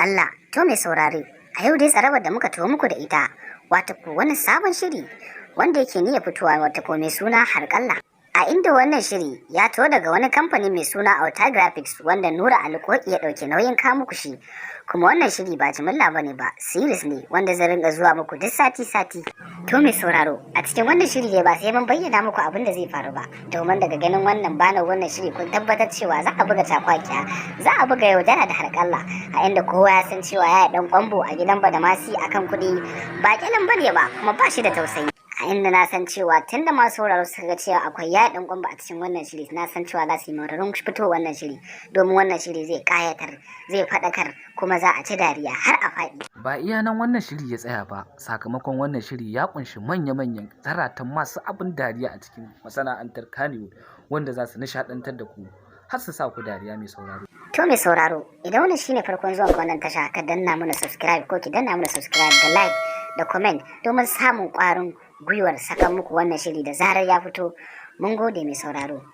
Harƙalla. To mai saurare, a yau dai tsarabar da muka tuwo muku da ita, wata ko wani sabon shiri wanda yake niyya fitowa, wata ko mai suna Harƙalla. A inda wannan shiri ya to daga wani kamfani mai suna Auta Graphics, wanda Nura Alkoki ya ɗauki nauyin kawo muku shi. Kuma wannan shiri ba jimilla bane ba, series ne wanda zai ringa zuwa muku duk sati-sati. To mai sauraro, a cikin wannan shiri dai ba sai mun bayyana muku abin da zai faru ba, domin daga ganin wannan bana wannan shiri kun tabbatar cewa za a buga cakwakiya, za a buga yaudara da harƙalla, a inda kowa ya san cewa ya dan kwambo a gidan Badamasi akan kuɗi ba kyalin bane ba, kuma ba shi da tausayi. A inda na san cewa tunda masu sauraro suka ga cewa akwai ya dan kwambo a cikin wannan shiri, na san cewa za su yi mararin fito wannan shiri, domin wannan shiri zai kayatar, zai faɗakar, kuma za a ci dariya har a faɗi. Ba iya nan wannan shiri ya tsaya ba, sakamakon wannan shiri ya kunshi manya-manyan zaratan masu abin dariya a cikin masana'antar Kannywood, wanda za su nishadantar da ku har su sa ku dariya, mai sauraro. To mai sauraro, idan wannan shine farkon zuwan ka wannan tasha, ka danna mana subscribe ko ki danna mana subscribe da like da comment domin samun ƙwarin gwiwar saka muku wannan shiri da zarar ya fito. Mun gode, mai sauraro.